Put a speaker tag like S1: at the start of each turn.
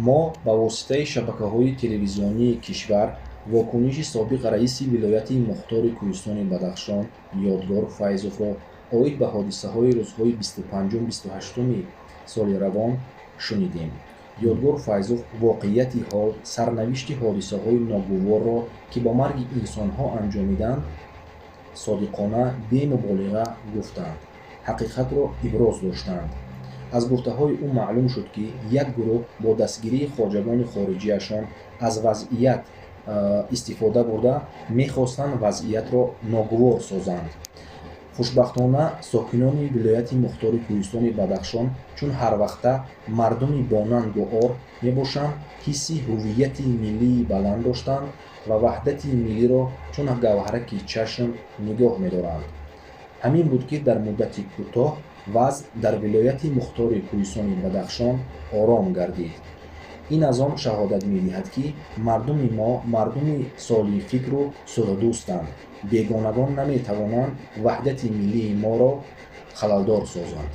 S1: Мо ба воситаи шабакаҳои телевизионии кишвар вокуниши собиқ раиси вилояти мухтори Кӯҳистони Бадахшон Ёдгор Файзовро оид ба ҳодисаҳои рӯзҳои 25-28 соли равон шунидем. Ёдгор Файзов воқеияти ҳол, сарнавишти ҳодисаҳои ногуворро, ки ба марги инсонҳо анҷомиданд, содиқона, бемуболиға гуфтанд, ҳақиқатро иброз доштанд. Аз гуфтаҳои ӯ маълум шуд, ки як гурӯҳ бо дастгирии хоҷагони хориҷиашон аз вазъият истифода бурда, мехостанд вазъиятро ногувор созанд. Хушбахтона, сокинони вилояти мухтори Кӯҳистони Бадахшон, чун ҳарвақта мардуми бонангу ор мебошанд, ҳисси ҳуввияти миллии баланд доштанд ва ваҳдати миллиро чун гавҳараки чашм нигоҳ медоранд. Ҳамин буд, ки дар муддати кӯтоҳ вазъ дар вилояти мухтори Кӯҳистони Бадахшон ором гардид. Ин аз он шаҳодат медиҳад, ки мардуми мо мардуми солимфикру сулҳдӯстанд. Бегонагон наметавонанд ваҳдати миллии моро халалдор созанд.